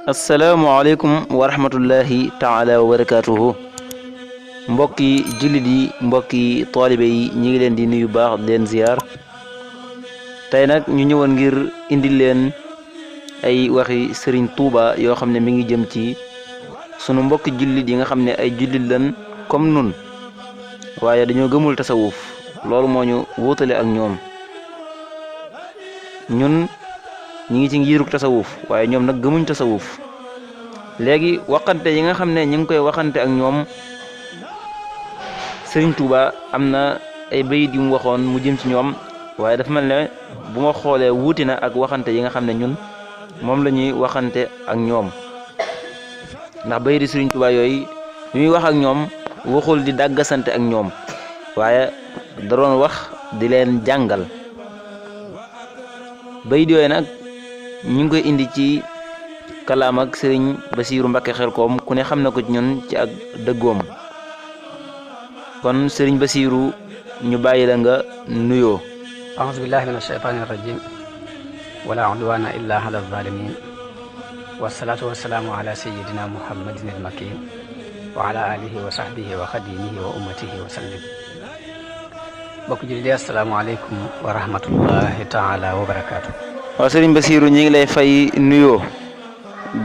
asalaamualeykum wa rahmatullahi taala wa barakatuhu mbokki jullit yi mbokki taalibe yi ñi ngi leen di nuyu baax leen ziar tey nag ñu ñëwoon ngir indi leen ay waxi Serigne Touba yoo xam ne mi ngi jëm ci sunu mbokki jullit yi nga xam ne ay jullit lan comme nun waaye dañoo gëmul tasawuf loolu moo ñu wóotale ak ñoom ñun ñi ngi ci ngiirug tasawuf waaye ñoom nag gëmuñ tasawuf léegi waxante yi nga xam ne ñi ngi koy waxante ak ñoom Serigne Touba am na ay bayit yu mu waxoon mu jëm ci ñoom waaye dafa mel ne bu ma xoolee wuuti na ak waxante yi nga xam ne ñun moom la ñuy waxante ak ñoom ndax bayit di Serigne Touba yooyu li muy wax ak ñoom waxul di dàggasante ak ñoom waaye da doon wax di leen jàngal bayit yooyu nag ñu ngi koy indi ci kalaam ak Serigne Bassirou Mbacké Xelkom ku ne xam na ko ci ñun ci ak dëggoom kon Serigne Bassirou ñu bàyyi la nga nuyoo. أعوذ بالله من الشيطان الرجيم ولا عدوان إلا على الظالمين والصلاة والسلام على سيدنا محمد المكين وعلى آله وصحبه وخديمه وأمته وسلم bokk jullit yi asalaamaaleykum wa rahmatullahi taala wa barakaatu. waaw Serigne Bassirou ñi ngi lay fay nuyoo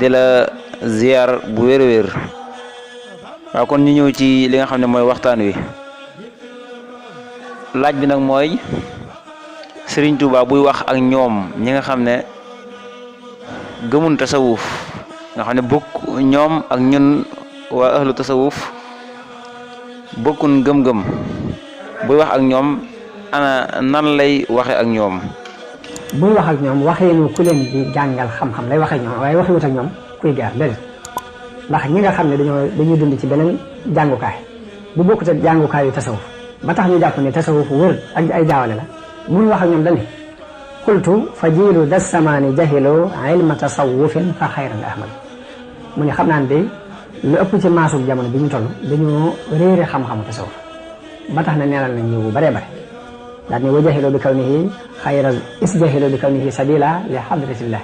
di la ziar bu wér a wér waaw kon ñu ñëw ci li nga xam ne mooy waxtaan wi laaj bi nag mooy Serigne Touba buy wax ak ñoom ñi nga xam ne gëmun tasawuf nga xam ne bokk ñoom ak ñun waa ahlu tasawuf bokkun gëm-gëm buy wax ak ñoom ana nan lay waxe ak ñoom. buy wax ak ñoom waxeenu ku leen di jàngal xam-xam lay waxe ñoom waaye waxewut ak ñoom kuy gaar déedéet ndax ñi nga xam ne dañuy dund ci beneen jàngukaay bu bokkut ak jàngukaay yu tasawuf ba tax ñu jàpp ne tasawuf wër ak ay jaawale la muy wax ak ñoom dani qultu fa jiilu das samaani jahilu ilma tasawufin fa xayran ahmad mu ne xam naan de lu ëpp ci maasug jamono bi ñu toll dañoo réere xam-xamu tasawuf ba tax na neenal nañ ñëw bare bare daal ne wa jahilu bi kawnihi xayra isjahilu bi kawnihi sabila li hadratillah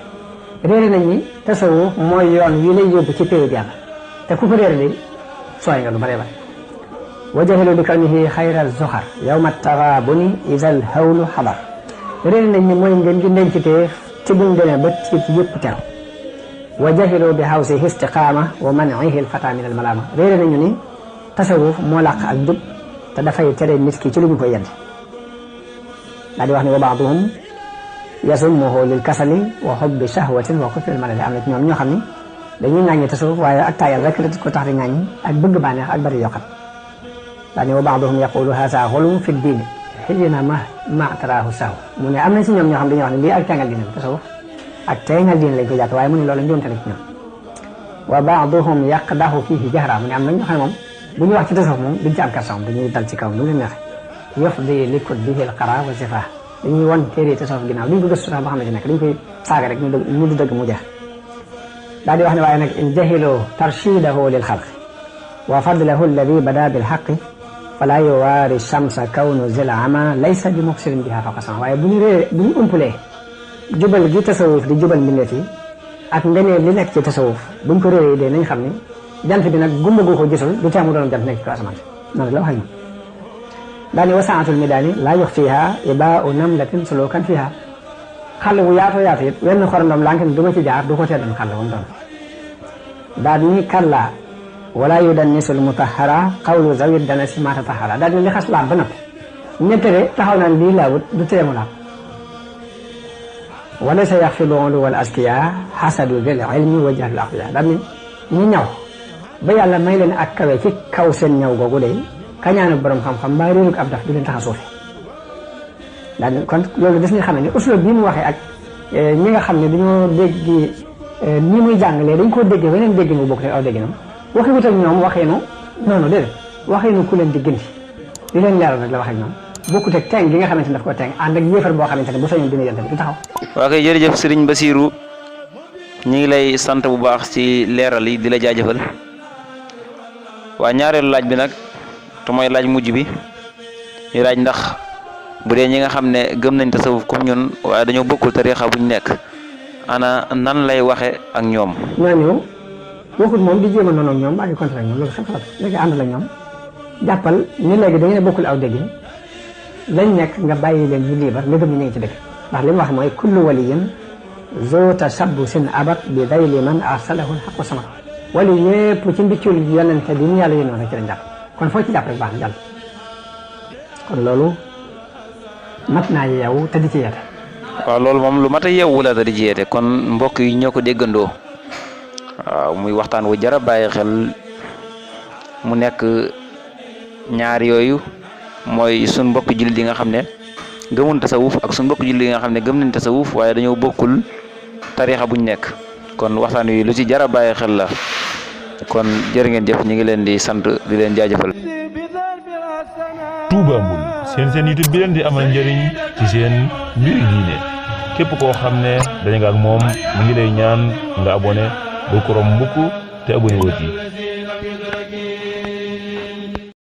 réere nañ ni tasawuf mooy yoon wi lay yóbbu ci péyub yàlla te ku ko réere de sooy nga lu bare bare wa jahilu bi kawnihi xayra zoxar yawma tarabuni isal hawlu xabar réere nañ ni mooy ngeen gi ndenciteef ci buñ demee ba ci yëpp teru wa jahilu bi hawsi istiqaama wa manihi lfata min al malama réere nañu ni tasawuf moo làq ak jub te dafay tere nit ki ci lu ñu koy yedd daal di wax ne wa baaduhum yasummuhu lil kasali wa hubbi shahwatin wa kufri al malali am na ci ñoom ñoo xam ni dañuy ŋàññi tasawuf waaye ak taayal rek la ko tax di ŋàññi ak bëgg bànneex ak bari yokkat daal ne wa baaduhum yaqulu haza xulum fi diini xijina ma taraahu saw mu ne am na ci ñoom ñoo xam dañuy wax ne lii ak teengal diine tasawuf ak teengal diine lañ ko jàpp waaye mu ne loolu njuumte la ci ñoom wa baaduhum yaqdahu fihi jahra mu ne am na ñoo xam ne moom bu ñu wax ci tasawuf moom duñ ci am karsan dañuy dal ci kaw nu leen neexee yufdi li kutbihi al qara wa sifa dañuy wan téere tasawuf ginnaaw duñ ko gëstu sax ba xam ne ci nekk dañ koy saaga rek ñu du dëgg mu jeex daal di wax ne waaye nag in jahilu tarshidahu lil xalqi wa fadlahu alladi bada bil xaqi fala yuwaari shamsa kawnu zil ama laysa bi mubsirin biha fawqa sama waaye bu ñu umpalee jubal gi tasawuf di jubal mbindeef yi ak ngeneen li nekk ci tasawuf buñ ko réeree dee nañ xam ne jant bi nag gumba gu ko gisul du teemu doon jant nekk ci asamaan noonu la wax ñu daani wasaatul midaani laa yux fiiha ibaau namlatin sulukan fiiha xàll bu yaatoo yaatu it wenn xorondom lànk ne du ma ci jaar du ko tee doon xàll woon doon daal ni kalla wala yudannisul mutahara qawlu zawid dana si ma tatahara daal ni li xas laab ba noppi ñettere taxaw naan lii laabut du teemu laab wala sa yax fi loolu wal askiya xasadu bil ilmi wa jahlul aqliya daal ni ñu ñaw ba yàlla may leen ak kawe ci kaw seen ñaw googu de kañaanu borom xam-xam mbaa réerug ab daf du leen tax a suufe daal kon loolu des ñu xam ne uslub bii mu waxee ak ñi nga xam ne dañoo dégg ni muy jàngalee dañ koo déggee weneen dégg mu bokk te aw dégginam waxi wut ak ñoom waxeenu noonu déedéet waxeenu ku leen di gënti di leen leeral rek la wax ak ñoom bokkut ak teng gi nga xamante ne daf ko teng ànd ak yéefar boo xamante ne bu soñoon dina yente bi du taxaw. waa kay jërëjëf Serigne Bassirou ñu ngi lay sant bu baax ci leeral yi di la jaajëfal waa ñaareelu laaj bi nag te mooy laaj mujj bi ñu laaj ndax bu dee ñi nga xam ne gëm nañ tasawuf comme ñun waaye dañoo bokkul tariixa buñ nekk ana nan lay waxe ak ñoom. ñooñu waxut moom di jéem a noonu ak ñoom ak contre ak ñoom loolu xel léegi ànd la ñoom jàppal ni léegi da ngeen bokkul aw dégg lañ nekk nga bàyyi leen ñu liibar nga gëm ni ñu ngi ci dëgg ndax li mu wax mooy kullu waliyin zo tashabbusin abat bi dayli man arsalahu alxaqu samat wali yépp ci mbiccul yonente bi ñu yàlla yónnoon rek ci lañ jàpp kon foo ci jàpp rek baax na jàll kon loolu mat naa yeewu te di ci yeete. waaw loolu moom lu mat a yeewu la te di ci yeete kon mbokk yi ñoo ko déggandoo waaw muy waxtaan wu jara bàyyi xel mu nekk ñaar yooyu mooy sun mbokk jullit yi nga xam ne gëmun tasawuf ak sun mbokk jullit yi nga xam ne gëm nañ tasawuf waaye dañoo bokkul tariixa buñ nekk kon waxtaan wi lu ci jara bàyyi xel la kon jërë ngeen jëf ñu ngi leen di sant di leen jaajëfal. Touba Mboul seen YouTube bi leen di amal njëriñ ci seen mbiri diine képp koo xam ne dañu nga ak moom mu ngi lay ñaan nga abonné bul ko romb mukk te abonné woo ci